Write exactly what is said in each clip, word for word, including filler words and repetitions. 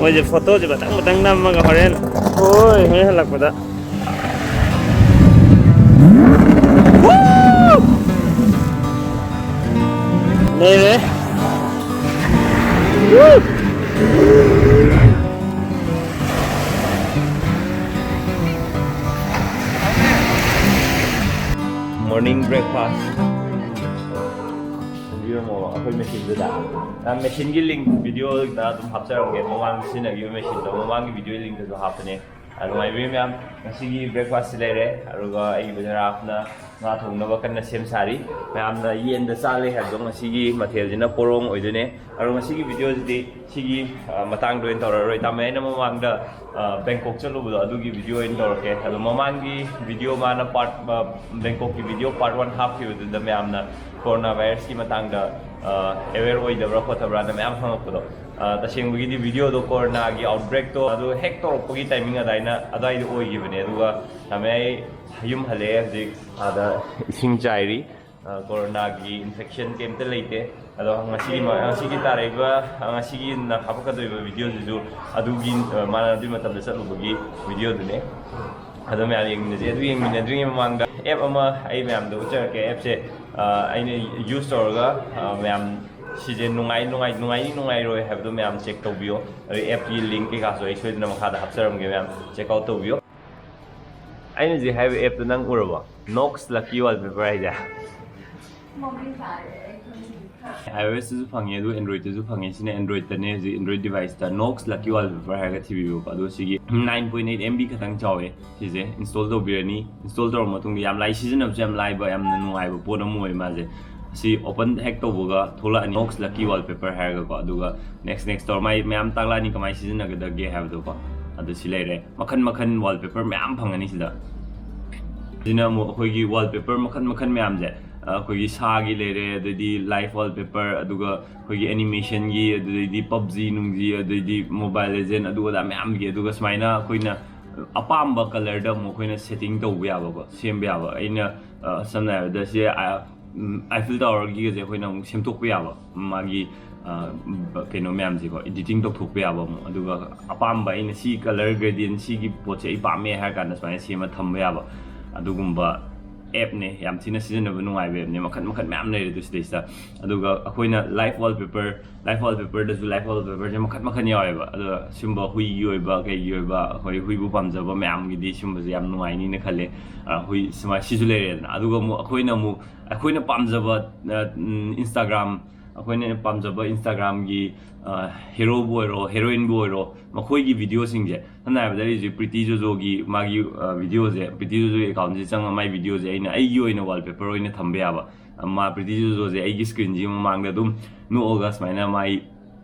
ꯃꯣꯏꯁꯦ ꯐꯣꯇꯣꯁꯦ ꯃꯊꯪ ꯃꯊꯪ ꯅꯝꯃꯒ ꯍꯣꯔꯦꯟ, ꯍꯣꯏ, ꯍꯣꯔꯦꯟ ꯍꯜꯂꯛꯄꯗ꯫ ꯂꯩꯔꯦ꯫ Morning breakfast. ꯌꯦꯡꯉꯣ, ꯑꯩꯈꯣꯏ ꯃꯦꯆꯤꯟꯗꯨꯗ꯫ ꯃꯦꯆꯤꯟꯒꯤ ꯂꯤꯡ ꯚꯤꯗꯤꯑꯣꯗ ꯑꯗꯨꯝ ꯍꯥꯞꯆꯔꯝꯒꯦ, ꯃꯃꯥꯡꯗ ꯁꯤꯖꯤꯟꯅꯈꯤꯕ ꯃꯦꯆꯤꯟꯗꯣ, ꯃꯃꯥꯡꯒꯤ ꯚꯤꯗꯤꯑꯣ ꯂꯤꯡꯗꯁꯨ ꯍꯥꯞꯄꯅꯦ꯫ ꯑ, ꯅꯨꯡꯉꯥꯏꯕꯤꯔꯦ ꯃꯌꯥꯝ, ꯉꯁꯤꯒꯤ ꯕ꯭ꯔꯦꯛꯐꯥꯁꯁꯤ ꯂꯩꯔꯦ, ꯑꯗꯨꯒ ꯑꯩꯒꯤ ꯕ꯭ꯔꯗꯔ ꯔꯥꯐꯅ ꯉꯥ ꯊꯣꯡꯅꯕ ꯀꯟꯅ ꯁꯦꯝ ꯁꯥꯔꯤ꯫ ꯃꯌꯥꯝꯅ ꯌꯦꯟꯗ ꯆꯥ ꯂꯩ ꯍꯥꯏꯕꯗꯣ, ꯉꯁꯤꯒꯤ ꯃꯊꯦꯜꯁꯤꯅ ꯄꯣꯔꯣꯡ ꯑꯣꯏꯗꯣꯏꯅꯦ꯫ ꯑꯗꯣ ꯉꯁꯤꯒꯤ ꯚꯤꯗꯤꯑꯣꯁꯤꯗꯤ ꯁꯤꯒꯤ, ꯑ, ꯃꯇꯥꯡꯗ ꯑꯣꯏꯅ ꯇꯧꯔꯔꯣꯏ꯫ ꯇꯥꯃꯣ, ꯑꯩꯅ ꯃꯃꯥꯡꯗ, ꯑ, ꯕꯦꯡꯀꯣꯛ ꯆꯠꯂꯨꯕꯗꯣ, ꯑꯗꯨꯒꯤ ꯚꯤꯗꯤꯑꯣ ꯑꯣꯏꯅ ꯇꯧꯔꯛꯀꯦ꯫ ꯑꯗꯣ ꯃꯃꯥꯡꯒꯤ ꯚꯤꯗꯤꯑꯣ ꯃꯥꯅ ꯄꯥꯔꯠ, ꯑ, ꯕꯦꯡꯀꯣꯛꯀꯤ ꯚꯤꯗꯤꯑꯣ ꯄꯥꯔꯠ ꯋꯥꯟ ꯍꯥꯞꯈꯤꯕꯗꯨꯗ ꯃꯌꯥꯝꯅ ꯀꯣꯔꯣꯅꯥ ꯚꯥꯏꯔꯁꯀꯤ ꯃꯇꯥꯡꯗ, ꯑ, ꯑꯦꯋꯦꯌꯔ ꯑꯣꯏꯗꯕ꯭ꯔꯥ ꯈꯣꯠꯇꯕ꯭ꯔꯥꯅ ꯃꯌꯥꯝ ꯍꯪꯉꯛꯄꯗꯣ꯫ ꯑ, ꯇꯁꯦꯡꯕꯒꯤꯗꯤ ꯚꯤꯗꯤꯑꯣꯗꯣ ꯀꯣꯔꯣꯅꯥꯒꯤ ꯑꯥꯎꯠꯕ꯭ꯔꯦꯛꯇꯣ ꯑꯗꯨ ꯍꯦꯛ ꯇꯧꯔꯛꯄꯒꯤ ꯇꯥꯏꯃꯤꯡ ꯑꯗꯥꯏꯅ, ꯑꯗꯥꯏꯗ ꯑꯣꯏꯈꯤꯕꯅꯦ꯫ ꯑꯗꯨꯒ ꯇꯥꯃꯣ, ꯑꯩ ꯌꯨꯝ ꯍꯜꯂꯛꯑꯦ ꯍꯧꯖꯤꯛ, ꯑꯥꯗ ꯏꯁꯤꯡ ꯆꯥꯏꯔꯤ꯫ ꯑ, ꯀꯣꯔꯣꯅꯥꯒꯤ ꯏꯟꯐꯦꯛꯁꯟ ꯀꯩꯝꯇ ꯂꯩꯇꯦ꯫ ꯑꯗꯣ ꯉꯁꯤꯒꯤ ꯃ-, ꯉꯁꯤꯒꯤ ꯇꯥꯔꯛꯏꯕ, ꯑ, ꯉꯁꯤꯒꯤ ꯅ-, ꯍꯥꯞꯄꯛꯀꯗꯣꯏꯕ ꯚꯤꯗꯤꯑꯣꯁꯤꯁꯨ ꯑꯗꯨꯒꯤ, ꯑ, ꯃꯥꯅ ꯑꯗꯨꯒꯤ ꯃꯇꯝꯗ ꯆꯠꯂꯨꯕꯒꯤ ꯚꯤꯗꯤꯑꯣꯗꯨꯅꯦ꯫ ꯑꯗꯣ ꯃꯌꯥꯝ ꯌꯦꯡꯃꯤꯟꯅꯁꯦ꯫ ꯑꯗꯨ ꯌꯦꯡꯃꯤꯟꯅꯗ꯭ꯔꯤꯉꯩ ꯃꯃꯥꯡꯗ ꯑꯦꯞ ꯑꯃ ꯑꯩ ꯃꯌꯥꯝꯗ ꯎꯠꯆꯔꯛꯀꯦ꯫ ꯑꯦꯞꯁꯦ, ꯑ, ꯑꯩꯅ ꯌꯨꯁ ꯇꯧꯔꯒ, ꯑ, ꯃꯌꯥꯝ ꯁꯤꯁꯦ ꯅꯨꯡꯉꯥꯏ, ꯅꯨꯡꯉꯥꯏ, ꯅꯨꯡꯉꯥꯏꯅꯤ ꯅꯨꯡꯉꯥꯏꯔꯣꯏ ꯍꯥꯏꯕꯗꯣ ꯃꯌꯥꯝ ꯆꯦꯛ ꯇꯧꯕꯤꯌꯣ꯫ ꯑꯗꯨ ꯑꯦꯞꯀꯤ ꯂꯤꯡ ꯀꯩꯀꯥꯁꯨ ꯑꯩ ꯁꯣꯏꯗꯅ ꯃꯈꯥꯗ ꯍꯥꯞꯆꯔꯝꯒꯦ, ꯃꯌꯥꯝ ꯆꯦꯛ ꯑꯥꯎꯠ ꯇꯧꯕꯤꯌꯣ꯫ ꯑꯩꯅ ꯍꯧꯖꯤꯛ ꯍꯥꯏꯕ ꯑꯦꯞꯇꯣ ꯅꯪ ꯎꯔꯕꯣ? Nox Lucky Wallpaper ꯍꯥꯏꯁꯦ꯫ ꯃꯃꯤꯡ ꯇꯥꯔꯦ, ꯑꯩ ꯈꯪꯗꯦ꯫ iOSꯇꯁꯨ ꯐꯪꯉꯦ, ꯑꯗꯨ Androidꯇꯁꯨ ꯐꯪꯉꯦ꯫ ꯁꯤꯅ Androidꯇꯅꯦ꯫ ꯍꯧꯖꯤꯛ Android deviceꯇ Nox Lucky Wallpaper ꯍꯥꯏꯔꯒ ꯊꯤꯕꯤꯌꯨꯀꯣ꯫ ꯑꯗꯣ ꯁꯤꯒꯤ nine point eight MB ꯈꯛꯇꯪ ꯆꯥꯎꯋꯦ꯫ ꯁꯤꯁꯦ ꯏꯟꯁꯇꯣꯜ ꯇꯧꯕꯤꯔꯅꯤ꯫ ꯏꯟꯁꯇꯣꯜ ꯇꯧꯔꯕ ꯃꯇꯨꯡꯗ ꯌꯥꯝ ꯂꯥꯏ, ꯁꯤꯖꯤꯟꯅꯕꯁꯨ ꯌꯥꯝ ꯂꯥꯏꯕ, ꯌꯥꯝꯅ ꯅꯨꯡꯉꯥꯏꯕ ꯄꯣꯠ ꯑꯃ ꯑꯣꯏ ꯃꯥꯁꯦ꯫ ꯑꯁꯤ ꯑꯣꯄꯟ ꯍꯦꯛ ꯇꯧꯕꯒ ꯊꯣꯛꯂꯛꯑꯅꯤ, Nox Lucky Wallpaper ꯍꯥꯏꯔꯒꯀꯣ꯫ ꯑꯗꯨꯒ next next ꯇꯧꯔ ꯃꯥꯏ ꯃꯌꯥꯝ ꯇꯥꯛꯂꯛꯑꯅꯤ ꯀꯃꯥꯏꯅ ꯁꯤꯖꯤꯟꯅꯒꯗꯒꯦ ꯍꯥꯏꯕꯗꯣꯀꯣ꯫ ꯑꯗꯨ ꯁꯤ ꯂꯩꯔꯦ꯫ ꯃꯈꯟ ꯃꯈꯟ wallpaper ꯃꯌꯥꯝ ꯐꯪꯒꯅꯤ ꯁꯤꯗ꯫ ꯁꯤꯅ ꯑꯃꯨꯛ ꯑꯩꯈꯣꯏꯒꯤ wallpaper ꯃꯈꯟ ꯃꯈꯟ ꯃꯌꯥꯝꯁꯦ, ꯑ, ꯑꯩꯈꯣꯏꯒꯤ ꯁꯥꯒꯤ ꯂꯩꯔꯦ, ꯑꯗꯩꯗꯤ life wallpaper, ꯑꯗꯨꯒ ꯑꯩꯈꯣꯏꯒꯤ animationꯒꯤ, ꯑꯗꯨꯗꯩꯗꯤ PUBG ꯅꯨꯡꯖꯤ, ꯑꯗꯩꯗꯤ Mobile Legend, ꯑꯗꯨ ꯑꯗꯥ ꯃꯌꯥꯝꯒꯤ, ꯑꯗꯨꯒ ꯁꯨꯃꯥꯏꯅ ꯑꯩꯈꯣꯏꯅ ꯑꯄꯥꯝꯕ colourꯗ ꯑꯃꯨꯛ ꯑꯩꯈꯣꯏꯅ setting ꯇꯧꯕ ꯌꯥꯕꯀꯣ, ꯁꯦꯝꯕ ꯌꯥꯕ꯫ ꯑꯩꯅ, ꯑ, ꯁꯝꯅ ꯍꯥꯏꯔꯕꯗ ꯁꯤ, ꯑ, ꯎꯝ, Eiffel Towerꯒꯤꯒꯁꯦ ꯑꯩꯈꯣꯏꯅ ꯑꯃꯨꯛ ꯁꯦꯝꯗꯣꯛꯄ ꯌꯥꯕ, ꯃꯥꯒꯤ ꯀꯩꯅꯣ ꯃꯌꯥꯝꯁꯦꯀꯣ, ꯏꯗꯤꯇꯤꯡ ꯇꯧꯊꯣꯛꯄ ꯌꯥꯕ ꯑꯃꯨꯛ, ꯑꯗꯨꯒ ꯑꯄꯥꯝꯕ ꯑꯩꯅ ꯁꯤ ꯀꯂꯔ ꯒ꯭ꯔꯦꯗꯤꯌꯦꯟ, ꯁꯤꯒꯤ ꯄꯣꯠꯁꯦ ꯑꯩ ꯄꯥꯝꯃꯦ ꯍꯥꯏꯔ ꯀꯥꯟꯗ ꯁꯨꯃꯥꯏꯅ ꯁꯦꯝꯃ ꯊꯝꯕ ꯌꯥꯕ ꯑꯗꯨꯒꯨꯝꯕ ꯑꯦꯞꯅꯦ꯫ ꯌꯥꯝ ꯊꯤꯅ ꯁꯤꯖꯤꯟꯅꯕ ꯅꯨꯡꯉꯥꯏꯕ ꯑꯦꯞꯅꯦ꯫ ꯃꯈꯟ ꯃꯈꯟ ꯃꯌꯥꯝ ꯂꯩꯔꯦ ꯑꯗꯨ ꯁꯤꯗꯩꯁꯤꯗ꯫ ꯑꯗꯨꯒ ꯑꯩꯈꯣꯏꯅ ꯂꯥꯏꯐ ꯋꯥꯜꯄꯦꯄꯔ, ꯂꯥꯏꯐ ꯋꯥꯜꯄꯦꯄꯔꯗꯁꯨ ꯂꯥꯏꯐ ꯋꯥꯜꯄꯦꯄꯔꯁꯦ ꯃꯈꯟ ꯃꯈꯟ ꯌꯥꯎꯋꯦꯕ꯫ ꯑꯗꯨꯒ ꯁꯤꯒꯨꯝꯕ ꯍꯨꯏꯒꯤ ꯑꯣꯏꯕ, ꯀꯩꯒꯤ ꯑꯣꯏꯕ, ꯑꯩꯈꯣꯏ ꯍꯨꯏꯕꯨ ꯄꯥꯝꯖꯕ ꯃꯌꯥꯝꯒꯤꯗꯤ ꯁꯤꯒꯨꯝꯕꯁꯦ ꯌꯥꯝ ꯅꯨꯡꯉꯥꯏꯅꯤꯅ ꯈꯜꯂꯦ꯫ ꯑ, ꯍꯨꯏ ꯁꯨꯃꯥꯏ-, ꯁꯤꯁꯨ ꯂꯩꯔꯦꯗꯅ꯫ ꯑꯗꯨꯒ ꯑꯃꯨꯛ ꯑꯩꯈꯣꯏꯅ ꯑꯃꯨꯛ ꯑꯩꯈꯣꯏꯅ ꯄꯥꯝꯖꯕ, ꯑ, ꯎꯝ, ꯏꯟꯁꯇꯥꯒ꯭ꯔꯥꯝ, ꯑꯩꯈꯣꯏꯅ ꯄꯥꯝꯖꯕ ꯏꯟꯁꯇꯥꯒ꯭ꯔꯥꯝꯒꯤ, ꯑ, ꯍꯦꯔꯣꯕꯨ ꯑꯣꯏꯔꯣ, ꯍꯦꯔꯣꯏꯟꯕꯨ ꯑꯣꯏꯔꯣ, ꯃꯈꯣꯏꯒꯤ ꯚꯤꯗꯤꯑꯣꯁꯤꯡꯁꯦ, ꯁꯝꯅ ꯍꯥꯏꯔꯕꯗ ꯑꯩ ꯍꯧꯖꯤꯛ ꯄ꯭ꯔꯤꯇꯤ ꯖꯣꯖꯣꯒꯤ ꯃꯥꯒꯤ, ꯑ, ꯚꯤꯗꯤꯑꯣꯁꯦ, ꯄ꯭ꯔꯤꯇꯤ ꯖꯣꯖꯣꯒꯤ ꯑꯦꯀꯥꯎꯟꯁꯦ ꯆꯪꯉꯒ ꯃꯥꯒꯤ ꯚꯤꯗꯤꯑꯣꯁꯦ ꯑꯩꯅ ꯑꯩꯒꯤ ꯑꯣꯏꯅ ꯋꯥꯜꯄꯦꯄꯔ ꯑꯣꯏꯅ ꯊꯝꯕ ꯌꯥꯕ꯫ ꯑ, ꯃꯥ ꯄ꯭ꯔꯤꯇꯤ ꯖꯣꯖꯣꯁꯦ ꯑꯩꯒꯤ ꯁ꯭ꯀ꯭ꯔꯤꯟꯁꯤ ꯃꯃꯥꯡꯗ ꯑꯗꯨꯝ ꯅꯣꯛꯑꯒ ꯁꯨꯃꯥꯏꯅ ꯃꯥꯏ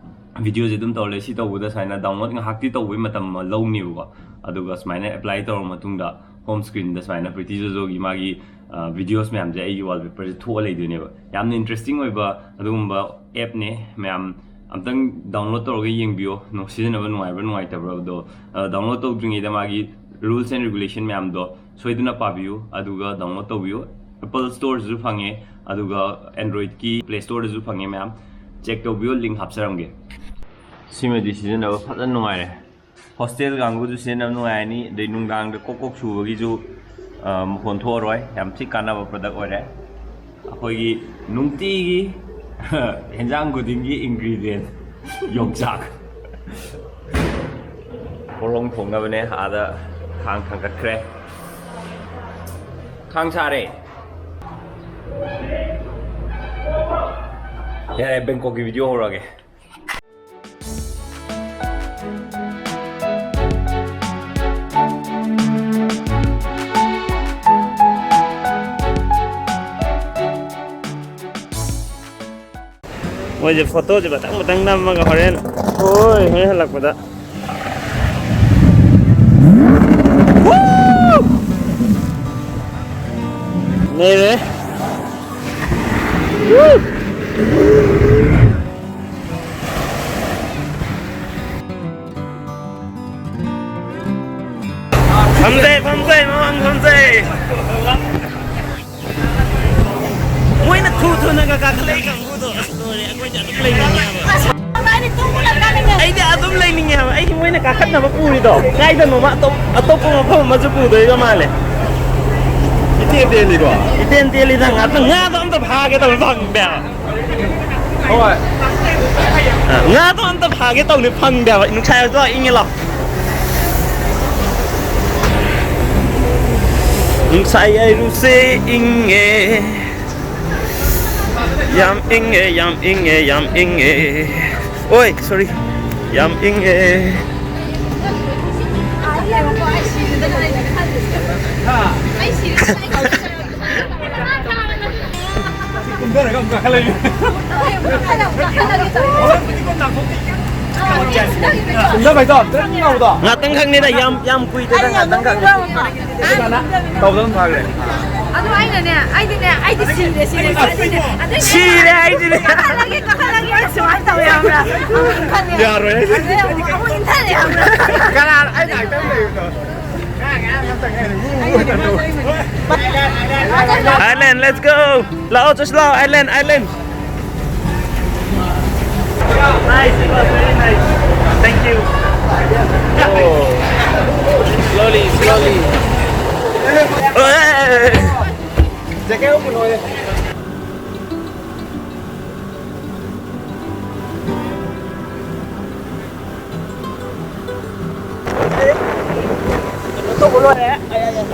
ꯚꯤꯗꯤꯑꯣꯁꯦ ꯑꯗꯨꯝ ꯇꯧꯔ ꯂꯩ꯫ ꯁꯤ ꯇꯧꯕꯗ ꯁꯨꯃꯥꯏꯅ ꯗꯥꯎꯟꯂꯣꯗ ꯉꯥꯏꯍꯥꯛꯇꯤ ꯇꯧꯕꯒꯤ ꯃꯇꯝ ꯑꯃ ꯂꯧꯅꯦꯕꯀꯣ꯫ ꯑꯗꯨꯒ ꯁꯨꯃꯥꯏꯅ ꯑꯦꯄ꯭ꯂꯥꯏ ꯇꯧꯔꯕ ꯃꯇꯨꯡꯗ ꯍꯣꯝ ꯁ꯭ꯀ꯭ꯔꯤꯟꯗ ꯁꯨꯃꯥꯏꯅ ꯄ꯭ꯔꯤꯇꯤ ꯖꯣꯖꯣꯒꯤ ꯃꯥꯒꯤ, ꯑ, ꯚꯤꯗꯤꯑꯣꯁ ꯃꯌꯥꯝꯁꯦ ꯑꯩꯒꯤ ꯋꯥꯜꯄꯦꯄꯔꯁꯦ ꯊꯣꯛꯑ ꯂꯩꯗꯣꯏꯅꯦꯕ꯫ ꯌꯥꯝꯅ ꯏꯟꯇꯔꯦꯁꯇꯤꯡ ꯑꯣꯏꯕ ꯑꯗꯨꯒꯨꯝꯕ ꯑꯦꯞꯅꯦ ꯃꯌꯥꯝ꯫ ꯑꯝꯇꯪ ꯗꯥꯎꯟꯂꯣꯗ ꯇꯧꯔꯒ ꯌꯦꯡꯕꯤꯌꯣ, ꯅꯨꯡ-, ꯁꯤꯖꯤꯟꯅꯕ ꯅꯨꯡꯉꯥꯏꯕ꯭ꯔꯥ ꯅꯨꯡꯉꯥꯏꯇꯕ꯭ꯔꯥ ꯑꯗꯣ꯫ ꯑ, ꯗꯥꯎꯟꯂꯣꯗ ꯇꯧꯗ꯭ꯔꯤꯉꯩꯗ ꯃꯥꯒꯤ ꯔꯨꯜꯁ ꯑꯦꯟ ꯔꯤꯒꯨꯂꯦꯁꯟ ꯃꯌꯥꯝꯗꯣ ꯁꯣꯏꯗꯅ ꯄꯥꯕꯤꯌꯨ, ꯑꯗꯨꯒ ꯗꯥꯎꯟꯂꯣꯗ ꯇꯧꯕꯤꯌꯨ꯫ ꯑꯦꯄꯜ ꯁ꯭ꯇꯣꯔꯁꯤꯁꯨ ꯐꯪꯉꯦ, ꯑꯗꯨꯒ ꯑꯦꯟꯗ꯭ꯔꯣꯏꯗꯀꯤ ꯄ꯭ꯂꯦ ꯁ꯭ꯇꯣꯔꯗꯁꯨ ꯐꯪꯉꯦ ꯃꯌꯥꯝ꯫ ꯆꯦꯛ ꯇꯧꯕꯤꯌꯨ, ꯂꯤꯡ ꯍꯥꯞꯆꯔꯝꯒꯦ꯫ ꯁꯤꯃꯗꯤ ꯁꯤꯖꯤꯟꯅꯕ ꯐꯖꯅ ꯅꯨꯡꯉꯥꯏꯔꯦ꯫ ꯍꯣꯁꯇꯦꯜ ꯀꯥꯡꯕꯨꯁꯨ ꯁꯤꯖꯤꯟꯅꯕ ꯅꯨꯡꯉꯥꯏꯔꯅꯤ, ꯑꯗꯩ ꯅꯨꯡꯗꯥꯡꯗ ꯀꯣꯛ ꯀꯣꯛ ꯁꯨꯕꯒꯤꯁꯨ, ꯑ, ꯃꯈꯣꯟ ꯊꯣꯛꯑꯔꯣꯏ꯫ ꯌꯥꯝ ꯊꯤ ꯀꯥꯟꯅꯕ ꯄ꯭ꯔꯗꯛ ꯑꯣꯏꯔꯦ꯫ ꯑꯩꯈꯣꯏꯒꯤ ꯅꯨꯡꯇꯤꯒꯤ ꯍꯦꯟꯖꯥꯡ ꯈꯨꯗꯤꯡꯒꯤ ꯏꯟꯒ꯭ꯔꯤꯗꯤꯌꯦꯟ ꯌꯣꯡꯆꯥꯛ꯫ ꯄꯣꯔꯣꯡ ꯊꯣꯡꯅꯕꯅꯦ꯫ ꯑꯥꯗ ꯈꯥꯡ ꯊꯥꯡꯒꯠꯈ꯭ꯔꯦ꯫ ꯈꯥꯡ ꯁꯥꯔꯦ꯫ ꯌꯥꯔꯦ, ꯕꯦꯡꯀꯣꯛꯀꯤ ꯚꯤꯗꯤꯑꯣ ꯍꯧꯔꯛꯑꯒꯦ꯫ ꯃꯣꯏꯁꯦ ꯐꯣꯇꯣꯁꯦ ꯃꯊꯪ ꯃꯊꯪ ꯅꯝꯃꯒ ꯍꯣꯔꯦꯟ, ꯍꯣꯏ, ꯍꯣꯔꯦꯟ ꯍꯜꯂꯛꯄꯗ꯫ ꯅꯩꯔꯦ꯫ ꯐꯝꯖꯩ, ꯐꯝꯖꯩ, ꯃꯃꯥꯡ ꯐꯝꯖꯩ꯫ ꯃꯣꯏꯅ ꯊꯨ ꯊꯨꯅꯒ ꯀꯥꯈꯠꯂꯛꯏ ꯀꯥꯡꯕꯨꯗꯣ꯫ ꯑꯁ, ꯂꯣꯏꯔꯦ꯫ ꯑꯩꯈꯣꯏꯗꯤ ꯑꯗꯨꯝ ꯂꯩꯅꯤꯡꯉꯦ ꯍꯥꯏꯕ꯫ ꯑꯩꯗꯤ ꯑꯗꯨꯝ ꯂꯩꯅꯤꯡꯉꯦ ꯍꯥꯏꯕ꯫ ꯑꯩꯗꯤ ꯃꯣꯏꯅ ꯀꯥꯈꯠꯅꯕ ꯄꯨꯔꯤꯗꯣ ꯀꯥꯏꯗꯅꯣꯃ ꯑꯇꯣꯞ-, ꯑꯇꯣꯞꯄ ꯃꯐꯝ ꯑꯃꯁꯨ ꯄꯨꯗꯣꯏꯕ ꯃꯥꯜꯂꯦ꯫ ꯏꯇꯦꯟ ꯇꯦꯜꯂꯤꯀꯣ? ꯏꯇꯦꯟ ꯇꯦꯜꯂꯤꯗ꯫ ꯉꯥꯛꯇꯪ ꯉꯥꯗꯣ ꯑꯝꯇ ꯐꯥꯒꯦ ꯇꯧꯕ ꯐꯪꯗꯦ ꯍꯥꯏꯕ꯫ ꯍꯣꯏ꯫ ꯑ, ꯉꯥꯗꯣ ꯑꯝꯇ ꯐꯥꯒꯦ ꯇꯧꯅꯤ, ꯐꯪꯗꯦ ꯍꯥꯏꯕ꯫ ꯅꯨꯡꯁꯥ ꯌꯥꯝ ꯏꯪꯉꯦ ꯂꯥꯎ꯫ ꯅꯨꯡꯁꯥ ꯌꯥꯏꯔꯨꯁꯦ ꯏꯪꯉꯦ꯫ ꯌꯥꯝ ꯏꯪꯉꯦ, ꯌꯥꯝ ꯏꯪꯉꯦ, ꯌꯥꯝ ꯏꯪꯉꯦ꯫ ꯑꯣꯏ, sorry꯫ ꯌꯥꯝ ꯏꯪꯉꯦ꯫ ꯀꯨꯝꯊꯔꯒ ꯑꯃꯨꯛ ꯀꯥꯈꯠꯂꯛꯏ꯫ ꯀꯨꯝꯊꯕ ꯍꯥꯏꯗꯣ ꯇ꯭ꯔꯦꯛꯀꯤꯡ ꯇꯧꯕꯗꯣ꯫ ꯉꯥꯛꯇꯪ ꯈꯛꯅꯤꯗ, ꯌꯥꯝ, ꯌꯥꯝ ꯀꯨꯏꯗꯦꯗ, ꯉꯥꯛꯇꯪ ꯈꯛꯅꯤ꯫ ꯑꯗꯨꯃꯥꯏꯅ ꯇꯧꯗꯅ ꯐꯈ꯭ꯔꯦ꯫ ꯑꯗꯨ ꯑꯩꯅꯅꯦ, ꯑꯩꯗꯤꯅꯦ, ꯑꯩꯗꯤ ꯁꯤꯔꯦ, ꯁꯤꯔꯦ, ꯁꯤꯔꯦ꯫ ꯑꯗꯨ ꯁꯤꯔꯦ ꯍꯥꯏꯁꯤꯅꯦ꯫ ꯀꯥꯈꯠꯂꯒꯦ, ꯀꯥꯈꯠꯂꯒꯦ, ꯁꯨꯃꯥꯏꯅ ꯇꯧꯋꯦ ꯈꯪꯕ꯭ꯔꯥ? ꯌꯥꯔꯣꯏ꯫ ꯑꯗꯩ ꯑꯃꯨꯛ, ꯑꯃꯨꯛ ꯏꯟꯊꯔꯛꯑꯦ ꯈꯪꯕ꯭ꯔꯥ? ꯀꯅꯥ? ꯑꯩ ꯉꯥꯏꯍꯥꯛꯇꯪ ꯂꯩꯌꯨꯗꯣ꯫ Island, let's go. ꯂꯥꯛꯑꯣ, ꯆꯠꯁꯤ ꯂꯥꯛꯑꯣ, Island, Island. Nice, it was very nice. Thank you. Oh. Slowly, slowly. Hey. ꯀꯩꯅꯣ ꯇꯧꯕ ꯂꯣꯏꯔꯦ꯫ ꯑꯩ, ꯑꯩ, ꯑꯩ꯫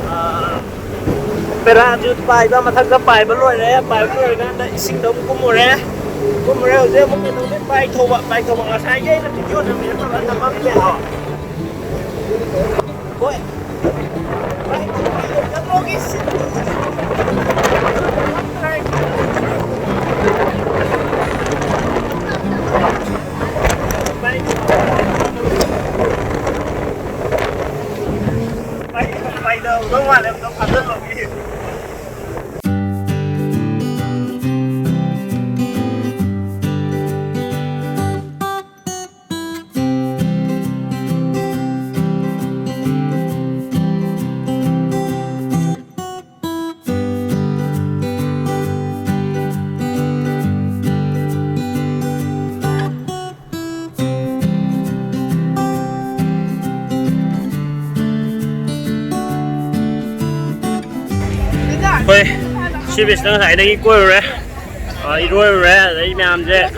ꯑꯥ, ꯄꯦꯔꯥꯆꯨꯠ ꯄꯥꯏꯕ, ꯃꯊꯛꯇ ꯄꯥꯏꯕ ꯂꯣꯏꯔꯦ꯫ ꯄꯥꯏꯕ ꯂꯣꯏꯔꯀꯥꯟꯗ ꯏꯁꯤꯡꯗ ꯑꯃꯨꯛ ꯀꯨꯝꯃꯨꯔꯦ꯫ ꯀꯨꯝꯃꯨꯔꯦ, ꯍꯧꯖꯤꯛ ꯑꯃꯨꯛ ꯀꯩꯅꯣꯗ ꯄꯥꯏꯊꯧꯕ, ꯄꯥꯏꯊꯧꯕ꯫ ꯉꯁꯥꯏꯒꯤ ꯑꯩꯅ video ꯅꯝꯃꯦ, ꯅꯝꯃꯝꯗꯦ ꯍꯥꯏꯕ꯫ ꯍꯣꯏ꯫ ꯁꯤ ꯕꯤꯁꯅ ꯉꯁꯥꯏꯗꯒꯤ ꯀꯣꯏꯔꯨꯔꯦ, ꯑ, ꯏꯔꯣꯏꯔꯨꯔꯦ, ꯑꯗꯩ ꯃꯌꯥꯝꯁꯦ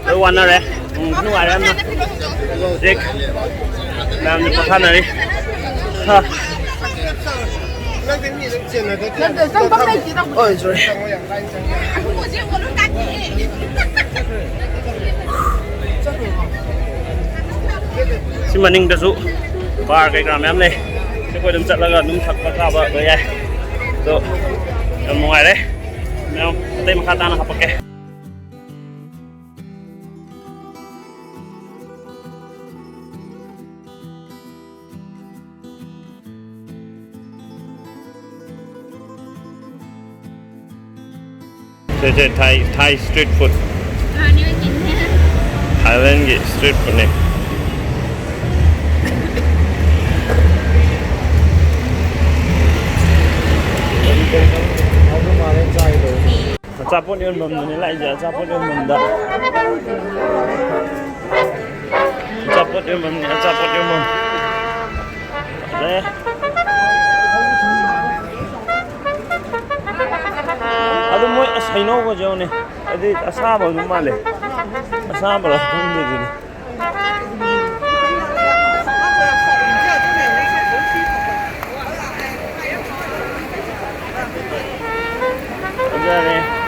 ꯂꯣꯏ ꯋꯥꯅꯔꯦ꯫ ꯎꯝ, ꯅꯨꯡꯉꯥꯏꯔꯦ ꯌꯥꯝꯅ꯫ ꯍꯧꯖꯤꯛ ꯃꯌꯥꯝꯁꯦ ꯄꯣꯊꯥꯅꯔꯤ꯫ ꯍꯥ꯫ ꯅꯠꯇꯦ, ꯆꯪꯐꯝ ꯂꯩꯇꯦ ꯇꯧꯕ꯫ ꯍꯣꯏ, ꯁꯣꯔꯤ꯫ ꯁꯤ ꯃꯅꯤꯡꯗꯁꯨ ꯕꯥꯔ ꯀꯩꯀꯥ ꯃꯌꯥꯝ ꯂꯩ꯫ ꯑꯩꯈꯣꯏ ꯑꯗꯨꯝ ꯆꯠꯂꯒ ꯑꯗꯨꯝ ꯊꯛꯄ ꯆꯥꯕ ꯂꯣꯏ ꯌꯥꯏ꯫ ꯑꯗꯣ ꯌꯥꯝ ꯅꯨꯡꯉꯥꯏꯔꯦ꯫ ꯃꯌꯥꯝ ꯑꯇꯩ ꯃꯈꯥ ꯇꯥꯅ ꯍꯥꯄꯛꯀꯦ꯫ ꯁꯦ, ꯁꯦ, ꯊꯥꯏ, ꯊꯥꯏ street food꯫ ꯊꯥꯏꯅꯦ ꯑꯣꯏꯅ ꯆꯤꯡꯉꯦ꯫ ꯊꯥꯏꯂꯦꯟꯒꯤ street foodꯅꯦ꯫ ꯑꯆꯥꯄꯣꯠ ꯌꯣꯟꯐꯝꯗꯨꯅꯦ ꯂꯥꯛꯏꯁꯦ, ꯑꯆꯥꯄꯣꯠ ꯌꯣꯟꯐꯝꯗ꯫ ꯑꯆꯥꯄꯣꯠ ꯌꯣꯟꯐꯝꯅꯦ, ꯑꯆꯥꯄꯣꯠ ꯌꯣꯟꯐꯝ꯫ ꯑꯦ꯫ ꯑꯗꯨ ꯃꯣꯏ ꯑꯁ ꯍꯩꯅꯧꯒꯁꯦ ꯌꯦꯡꯉꯨꯅꯦ꯫ ꯍꯥꯏꯗꯤ ꯑꯁꯥꯕ ꯑꯗꯨꯝ ꯃꯥꯜꯂꯦ꯫ ꯑꯁꯥꯕꯔ ꯈꯪꯗꯦ ꯑꯗꯨꯗꯤ꯫ ꯐꯖꯔꯦ꯫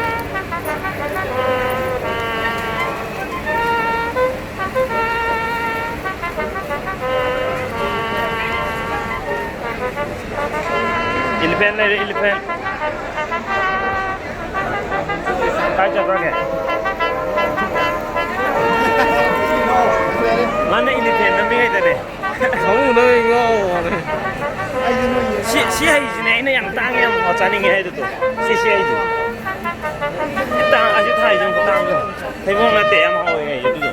Elephant ꯂꯩꯔꯦ, elephant꯫ ꯀꯥꯏ ꯆꯠꯈ꯭ꯔꯒꯦ? ꯃꯥꯅ elephant ꯅꯝꯃꯤꯉꯩꯗꯅꯦ꯫ ꯈꯪꯉꯨ ꯅꯣꯏ ꯉꯥꯎ ꯃꯥꯜꯂꯦ꯫ ꯁꯤ, ꯁꯤ ꯍꯩꯁꯤꯅꯦ ꯑꯩꯅ ꯌꯥꯝ ꯇꯥꯡꯉꯦ, ꯌꯥꯝ ꯆꯥꯅꯤꯡꯉꯦ ꯍꯥꯏꯗꯨꯗꯣ꯫ ꯁꯤ, ꯁꯤ ꯍꯩꯁꯦ꯫ ꯇꯥꯡ-, ꯑꯁꯤ ꯊꯥꯏꯁꯦ ꯌꯥꯝ ꯇꯥꯡꯉꯦ꯫ ꯊꯩꯕꯣꯡ ꯅꯠꯇꯦ, ꯌꯥꯝ ꯍꯥꯎꯋꯦ ꯍꯩ ꯑꯗꯨꯗꯣ꯫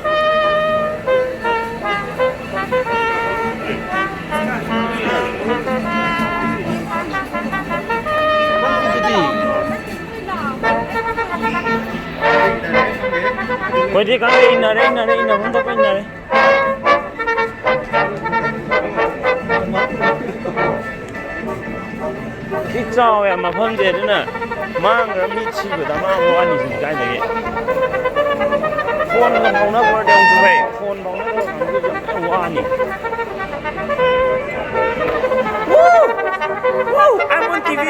ꯑꯩꯈꯣꯏꯗꯤ ꯈꯪꯗꯦ, ꯏꯟꯅꯔꯦ, ꯏꯟꯅꯔꯦ, ꯏꯟꯅꯐꯝ ꯊꯣꯛꯄ ꯏꯟꯅꯔꯦ꯫ ꯊꯤ ꯆꯥꯎꯋꯦ ꯃꯐꯝꯁꯦ, ꯑꯗꯨꯅ ꯃꯥꯡꯈ꯭ꯔ ꯃꯤ ꯁꯤꯕꯗ ꯃꯥꯡꯕ ꯋꯥꯅꯤ ꯁꯤꯗꯤ ꯀꯥꯏꯗꯒꯤ? ꯐꯣꯟꯒ ꯐꯥꯎꯅꯕ ꯑꯣꯏꯔꯗꯤ ꯑꯃꯨꯛꯁꯨ ꯐꯩ, ꯐꯣꯟ ꯐꯥꯎꯅꯕ ꯀꯥꯡꯕꯨꯁꯨ ꯌꯥꯝ ꯋꯥꯅꯤ꯫ Woo! Woo! I'm on T V!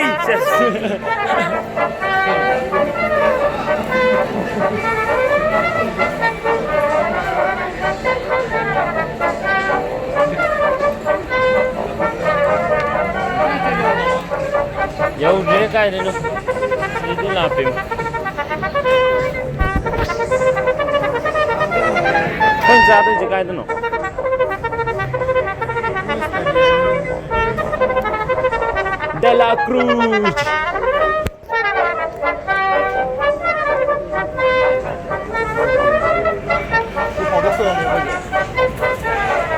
ꯌꯧꯗ꯭ꯔꯦ ꯀꯥꯏꯗꯅꯣ꯫ ꯁꯤꯗꯤ ꯂꯥꯞꯄꯦ꯫ ꯑꯩꯈꯣꯏꯅ ꯆꯥꯗꯣꯏꯁꯦ ꯀꯥꯏꯗꯅꯣ? De la Cruz.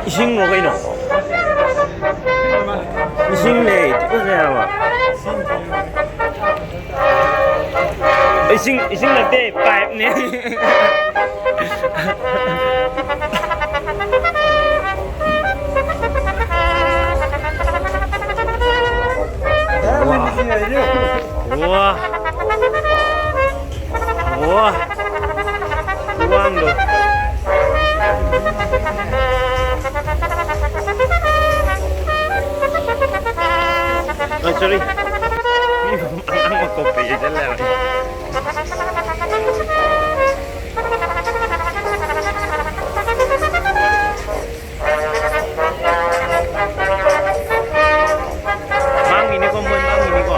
ꯏꯁꯤꯡꯂꯣ ꯀꯩꯅꯣ? ꯏꯁꯤꯡꯅꯦ, ꯇꯨꯀꯠꯆꯩ ꯍꯥꯏꯕ꯫ ꯏꯁꯤꯡ, ꯏꯁꯤꯡ ꯅꯠꯇꯦ, ꯄꯥꯏꯞꯅꯦ꯫ ꯋꯥ꯫ ꯋꯥ꯫ ꯋꯥ꯫ ꯈꯨꯋꯥꯡꯗꯣ꯫ ꯑ, sorry꯫ ꯃꯤ ꯑꯉꯥꯡ ꯃꯀꯣꯛꯇ ꯌꯩꯁꯜꯂꯦ ꯍꯥꯏꯕ꯫ ꯃꯥꯡꯈꯤꯅꯤꯀꯣ, ꯃꯣꯏ ꯃꯥꯡꯈꯤꯅꯤꯀꯣ꯫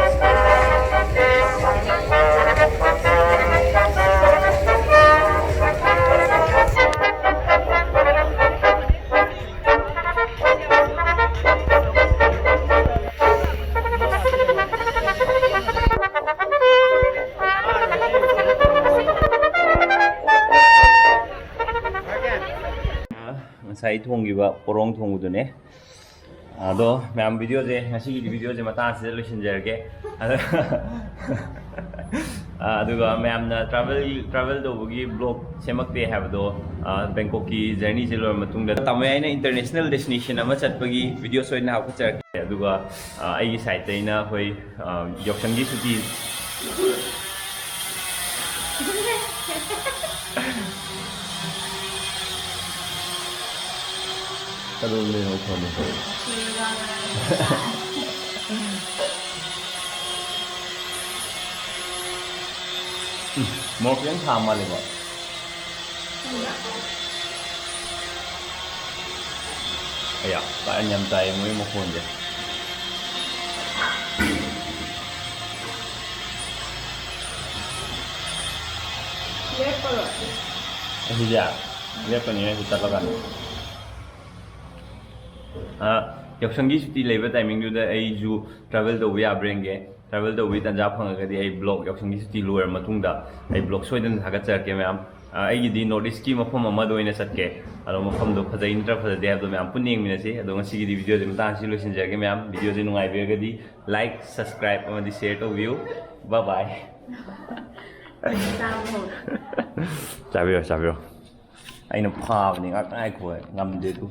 ꯉꯁꯥꯏ ꯊꯣꯡꯈꯤꯕ ꯄꯣꯔꯣꯡ ꯊꯣꯡꯕꯗꯨꯅꯦ꯫ ꯑꯗꯣ ꯃꯌꯥꯝ, ꯚꯤꯗꯤꯑꯣꯁꯦ, ꯉꯁꯤꯒꯤ ꯚꯤꯗꯤꯑꯣꯁꯦ ꯃꯇꯥꯡ ꯑꯁꯤꯗ ꯂꯣꯏꯁꯤꯟꯖꯔꯒꯦ꯫ ꯑꯗ-, ꯑꯗꯨꯒ ꯃꯌꯥꯝꯅ travel, travel ꯇꯧꯕꯒꯤ vlog ꯁꯦꯝꯃꯛꯇꯦ ꯍꯥꯏꯕꯗꯣ, ꯕꯦꯡꯀꯣꯛꯀꯤ journeyꯁꯦ ꯂꯣꯏꯔ ꯃꯇꯨꯡꯗ ꯇꯥꯃꯣꯌꯥꯏꯅ international destination ꯑꯃ ꯆꯠꯄꯒꯤ ꯚꯤꯗꯤꯑꯣ ꯁꯣꯏꯗꯅ ꯍꯥꯞꯀꯠꯆꯔꯛꯀꯦ꯫ ꯑꯗꯨꯒ ꯑꯩꯒꯤ sideꯇ ꯑꯩꯅ ꯑꯩꯈꯣꯏ ꯌꯥꯎꯁꯪꯒꯤ ꯁꯨꯇꯤ ꯀꯗꯣꯝꯗꯩꯅꯣ ꯐꯣꯟꯗꯣ ꯇꯧꯔꯛꯏ? ꯎꯝ, ꯃꯣꯔꯣꯛ ꯈꯤꯇꯪ ꯁꯥ ꯃꯥꯜꯂꯦꯀꯣ? ꯑꯌꯥ, ꯀꯥꯔꯟ ꯌꯥꯝ ꯇꯥꯏ ꯃꯣꯏ ꯃꯈꯣꯟꯁꯦ꯫ ꯑꯁꯤꯁꯦ ꯂꯦꯞꯄꯅꯤ ꯑꯩꯁꯨ ꯆꯠꯂꯀꯥꯟꯗ꯫ ꯑ, ꯌꯥꯎꯁꯪꯒꯤ ꯁꯨꯇꯤ ꯂꯩꯕ ꯇꯥꯏꯃꯤꯡꯗꯨꯗ ꯑꯩꯁꯨ travel ꯇꯧꯕ ꯌꯥꯕ꯭ꯔꯥ ꯌꯦꯡꯒꯦ꯫ Travel ꯇꯧꯕꯒꯤ ꯇꯥꯟꯖꯥ ꯐꯪꯉꯒꯗꯤ ꯑꯩ vlog, ꯌꯥꯎꯁꯪꯒꯤ ꯁꯨꯇꯤ ꯂꯣꯏꯔ ꯃꯇꯨꯡꯗ ꯑꯩ vlog ꯁꯣꯏꯗꯅ ꯊꯥꯒꯠꯆꯔꯛꯀꯦ ꯃꯌꯥꯝ꯫ ꯑ, ꯑꯩꯒꯤꯗꯤ North East ꯀꯤ ꯃꯐꯝ ꯑꯃꯗ ꯑꯣꯏꯅ ꯆꯠꯀꯦ꯫ ꯑꯗꯣ ꯃꯐꯝꯗꯣ ꯐꯖꯩ ꯅꯠꯇ꯭ꯔ ꯐꯖꯗꯦ ꯍꯥꯏꯕꯗꯣ ꯃꯌꯥꯝ ꯄꯨꯟꯅ ꯌꯦꯡꯃꯤꯟꯅꯁꯤ꯫ ꯑꯗꯣ ꯉꯁꯤꯒꯤꯗꯤ video ꯁꯦ ꯃꯇꯥꯡ ꯑꯁꯤ ꯂꯣꯏꯁꯤꯟꯖꯔꯒꯦ ꯃꯌꯥꯝ꯫ Video ꯁꯦ ꯅꯨꯡꯉꯥꯏꯕꯤꯔꯒꯗꯤ like, subscribe ꯑꯃꯗꯤ share ꯇꯧꯕꯤꯌꯨ꯫ Bye bye꯫ ꯆꯥꯕ ꯍꯧꯔꯣ꯫ ꯆꯥꯕꯤꯔꯣ, ꯆꯥꯕꯤꯔꯣ꯫ ꯑꯩꯅ ꯐꯥꯕꯅꯤ, ꯉꯥꯛꯇꯪ ꯉꯥꯏꯈꯣ, ꯉꯝꯗꯦ ꯑꯗꯨ꯫